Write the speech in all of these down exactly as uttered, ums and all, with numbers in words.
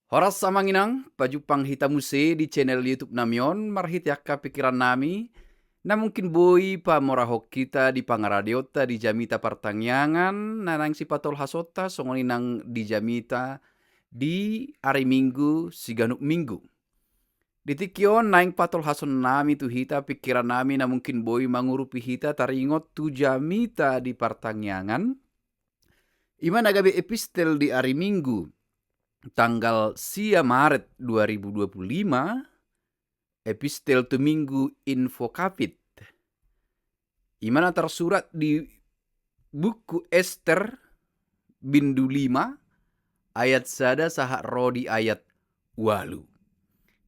Horas amang inang, pajumpang hita muse di channel YouTube nami on, marhite angka pikiran nami, na mungkin boi pamorahon hita di pangaradeonta di jamita partangiangan, na naeng sipatolhasonta songon i nang di jamita di ari Minggu siganup Minggu. Di tingki on naeng patolhason nami tu hita pikiran nami na mungkin boi mangurupi hita taringot tu jamita di partangiangan, i ma na gabe epistel di ari Minggu, tanggal sia Maret dua ribu dua puluh lima, epistel tu Minggu Invocavit. I ma na tarsurat di buku Ester bindu lima ayat sada sahat ro di ayat ualu.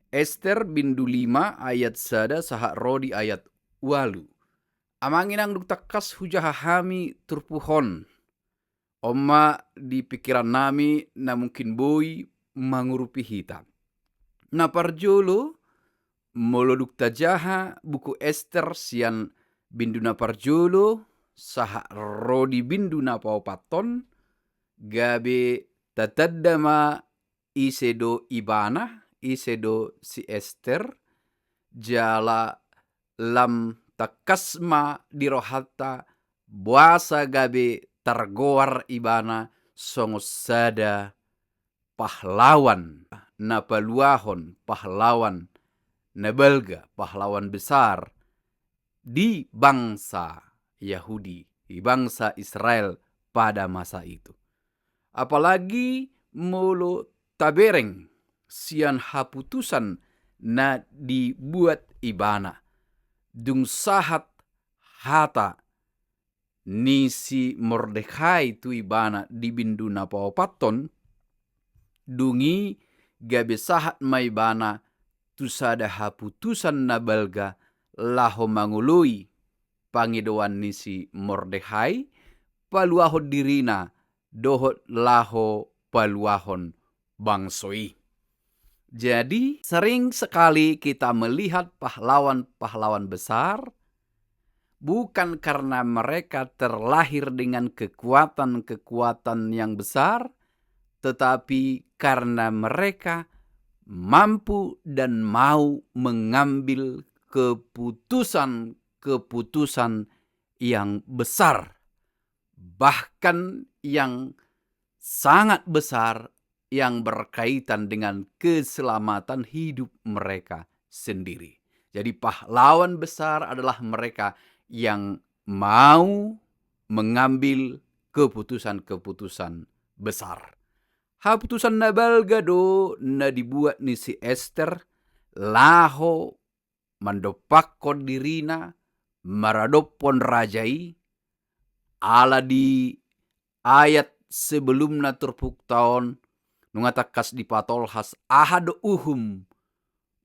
Ester bindu lima ayat sada sahat ro di ayat ualu. Amang inang, dung tangkas hujaha hami turpuk on, on ma di pikiran nami na mungkin boi mangurupi hita. Na parjolo, molo dung tajaha buku Ester sian bindu na parjolo sahat ro di bindu na paopathon, gabe tatanda ma ise do ibana, ise do si Ester, jala lam tangkas ma di rohanta boasa gabe targoar ibana songon sada pahlawan na paluahon, pahlawan na balga, pahlawan besar di bangsa Yahudi, di bangsa Israel pada masa itu. Apalagi molo tabereng sian haputusan na dibuat ibana, dung sahat hata ni si Mordekai tu ibana di bindu na paopathon, dung i gabe sahat ma ibana tu sada haputusan na balga laho mangoloi pangidoan ni si Mordekai, paluahon dirina dohot laho paluahon bangso i. Jadi, sering sekali kita melihat pahlawan-pahlawan besar bukan karena mereka terlahir dengan kekuatan-kekuatan yang besar, tetapi karena mereka mampu dan mau mengambil keputusan-keputusan yang besar, bahkan yang sangat besar yang berkaitan dengan keselamatan hidup mereka sendiri. Jadi, pahlawan besar adalah mereka yang mau mengambil keputusan-keputusan besar. Haputusan na balga do na dibuat ni si Ester laho mandompakkon dirina maradophon raja i, ala di ayat sebelumna turpukta on nunga tangkas dipatolhas aha do uhum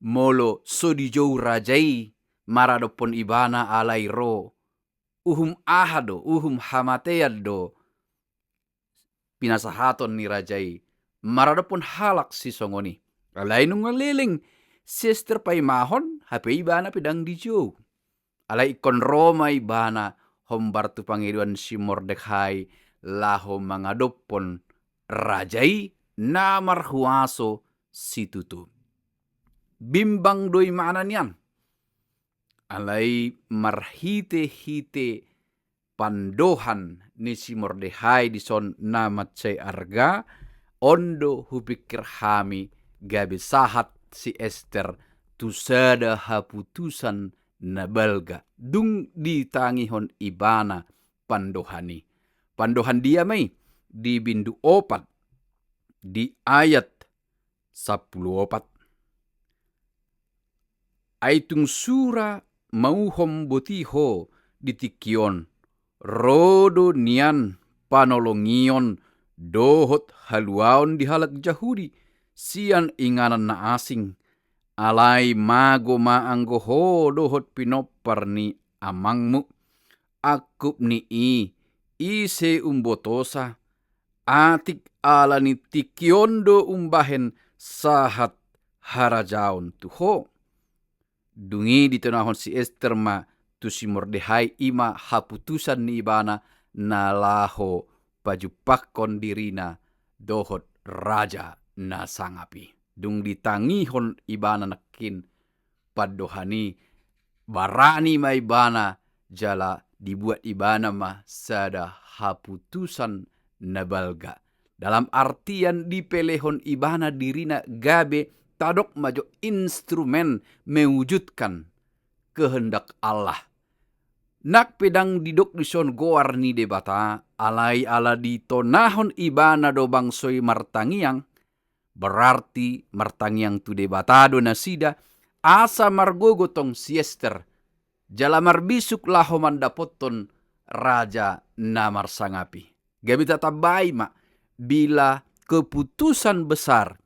molo so dijou raja i maradophon ibana, alai ro uhum aha do, uhum hamatean do pinasahaton ni raja i maradophon halak sisongon i. Alai nunga leleng si Ester paimahon, hape ibana pe ndang dijou. Alai ingkon ro ma ibana hombar tu pangidoan si Mordekai laho mangadophon raja i na marhuaso situtu. Bimbang do imana nian. Alai marhite-hite pandohan ni si Mordekai dison na mansai arga, on do hupikir hami gabe sahat si Ester tu sada haputusan na balga dung ditangihon ibana pandohan i. Pandohan dia ma i di bindu opat di ayat sampulu opat. Ai tung sura mauhom boti ho di tingki on, ro do nian panolongion dohot haluaon di halak Jahudi sian inganan na asing, alai mago ma anggo ho dohot pinompar ni amangmu. Angkup ni i, ise umbotosa, atik ala ni tingki on do umbahen sahat harajaon tu ho. Dung i ditonahon si Ester ma tu si Mordekai i ma haputusan ni ibana na laho pajumpakkon dirina dohot raja na sangap i. Dung ditangihon ibana nangkin pandohan i, barani ma ibana jala dibuat ibana ma sada haputusan na balga. Dalam artian dipelehon ibana dirina gabe tadok ma jo instrumen mewujudkan kehendak Allah. Nang pe ndang didok dison goar ni Debata, alai ala ditonahon ibana do bangso i martangiang, berarti martangiang tu Debata do nasida, asa margogo tong si Ester, jala marbisuk laho mandapothon raja na marsangap i. Gabe tatambai ma, bila keputusan besar,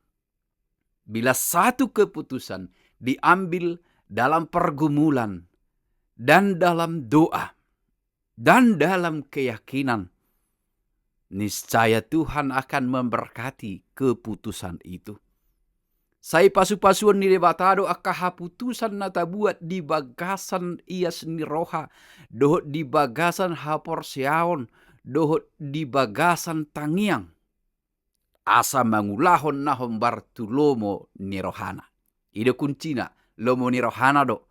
bila satu keputusan diambil dalam pergumulan dan dalam doa dan dalam keyakinan, niscaya Tuhan akan memberkati keputusan itu. Sai pasu-pasuon ni Debata do angka haputusan na tabuat di bagasan ias ni roha, dohot di bagasan haporseaon, dohot di bagasan tangiang, asa mangulahon na hombar tu lomo ni rohana. I do kuncina, lomo ni rohana do.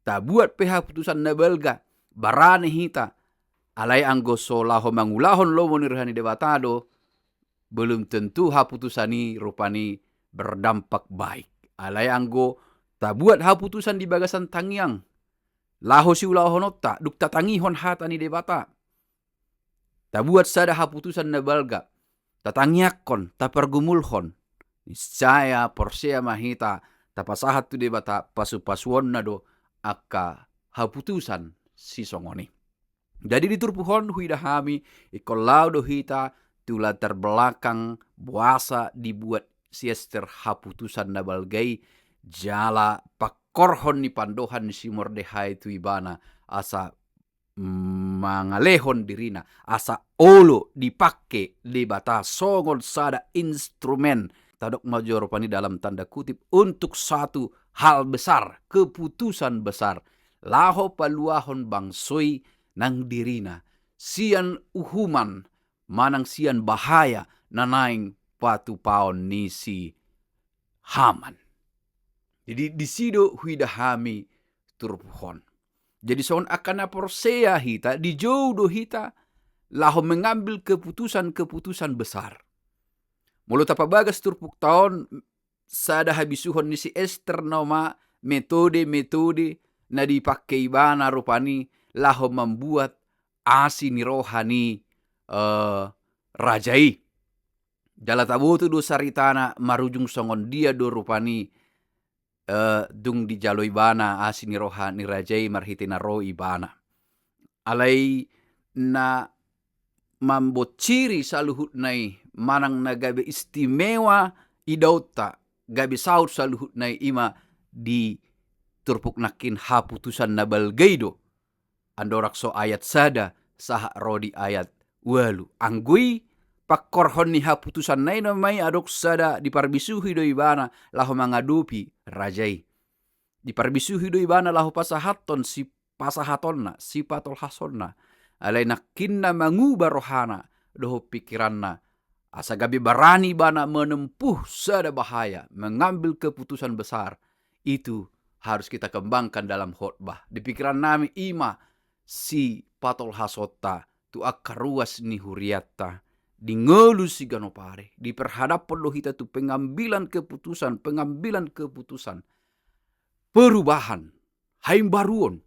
Tabuat pe haputusan na balga, barani hita, alai anggo so laho mangulahon lomo ni roha ni Debata do, belum tentu haputusan i rupani berdampak baik. Alai anggo tabuat haputusan di bagasan tangiang, laho siulahononta, dung tatangihon hata ni Debata, tabuat sada haputusan na balga, tatangiangkon, tapargumulhon, niscaya porsea ma hita, tapasahat tu Debata, pasu-pasuonna do angka haputusan sisongon i. Jadi di turpuk on huida hami, ingkon laho do hita tu latar belakang boasa dibuat si Ester haputusan na balga i, jala pangkorhon ni pandohan ni si Mordehai tu ibana, asa mangalehon dirina, asa olo dipake Debata songon sada instrumen, tadok ma jo rupani dalam tanda kutip, untuk satu hal besar, keputusan besar, laho paluahon bangso i nang dirina sian uhuman manang sian bahaya na naeng patupaon ni si Haman. Jadi disi do huida hami turpuk on. Jadi songon angka na porsea hita, dijou do hita laho mengambil keputusan-keputusan besar. Molo tapabagas turpukta on, sada habisuhon ni si Ester nama metode-metode na dipake ibana rupani laho mambuat asi ni roha ni, eh, raja i. Jala taboto do saritana marujung songon dia do rupani, eh, dung dijalo ibana asi ni roha ni raja i marhite na ro ibana. Alai na mambonciri saluhutna i, manang na gabe istimewa idaonta, gabe saut saluhutna i, ima di turpuk nangkin haputusan na balga i do. Andorang so ayat sada sahat ro di ayat ualu. Anggo i, pangkorhon ni haputusanna i nama i adong sada, diparbisuhi do ibana laho mangadopi raja i. Diparbisuhi do ibana laho pasahathon si pasahatonna, sipatolhasonna. Alai nangkinna manguba rohana dohot pikiranna, asa gabe barani ibana menempuh sada bahaya, mengambil keputusan besar. Itu harus kita kembangkan dalam khotbah. Di pikiran nami ima sipatolhasonta tu angka ruas ni hurianta, di ngolu siganup ari, diperhadaphon do hita tu pengambilan keputusan, pengambilan keputusan, perubahan, haimbaruon,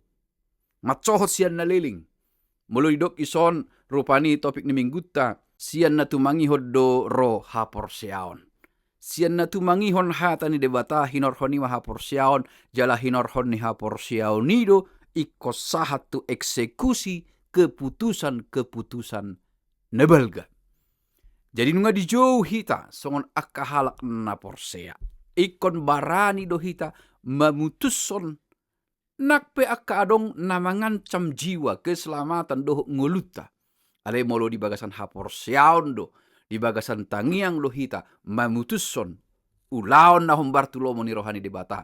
mansohot sian na leleng. Molo didok dison rupani topik ni minggunta, sian na tumangihon do ro haporseaon. Sian na tumangihon hata ni Debata hinorhon i ma haporseaon, jala hinorhon ni haporseaon i do ingkon sahat tu eksekusi keputusan-keputusan na balga. Jadi nunga dijou hita songon angka halak na porsea, ingkon barani do hita mamutushon nang pe angka adong na mangancam jiwa, keselamatan dohot ngolunta. Alai molo di bagasan haporseaon do, di bagasan tangiang do hita mamutushon ulaon na hombar tu lomo ni roha ni Debata,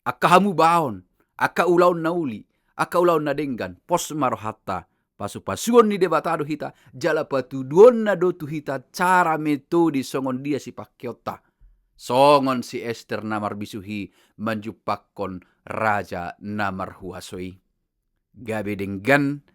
angka hamubaon, angka ulaon na uli, angka ulaon na denggan, pos ma rohanta, pasupasuon ni Debata do hita, jala patuduonna do tu hita cara metode songon dia sipakeonta. Songon si Ester na marbisuhi manjumpakkon raja na marhuaso i. Gabe denggan,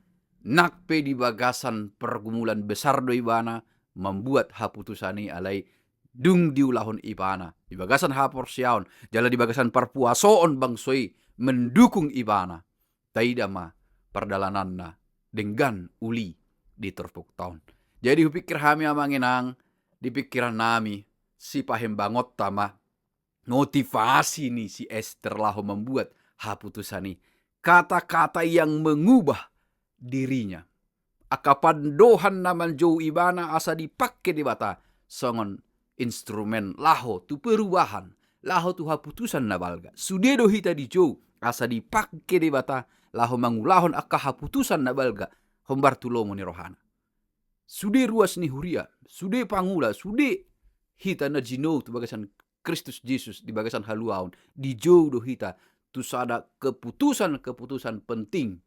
nang pe di bagasan pergumulan besar do ibana mambuat haputusan i, alai dung diulahon ibana di bagasan haporseaon jala di bagasan parpuasoon bangso i mendukung ibana. Taida ma pardalananna denggan uli di turpukta on. Jadi hupikir hami amang inang, di pikiran nami, sipahembangonta ma motivasi ni si Ester laho mambuat haputusan i. Kata-kata yang mengubah dirinya. Angka pandohan na manjou ibana asa dipangke Debata songon instrumen laho tu perubahan, laho tu haputusan na balga. Sude do hita dijou asa dipangke Debata laho mangulahon angka haputusan na balga hombar tu lomo ni rohana. Sude ruas ni huria, sude pangula, sude hita na jinou tu bagasan Kristus Jesus di bagasan haluaon, dijou do hita tu sada keputusan-keputusan penting.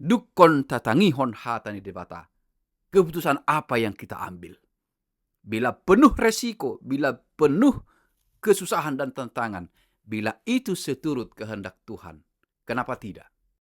Dungkon tatangihon hata ni Debata, keputusan apa yang kita ambil? Bila penuh resiko, bila penuh kesusahan dan tantangan, bila itu seturut kehendak Tuhan, kenapa tidak?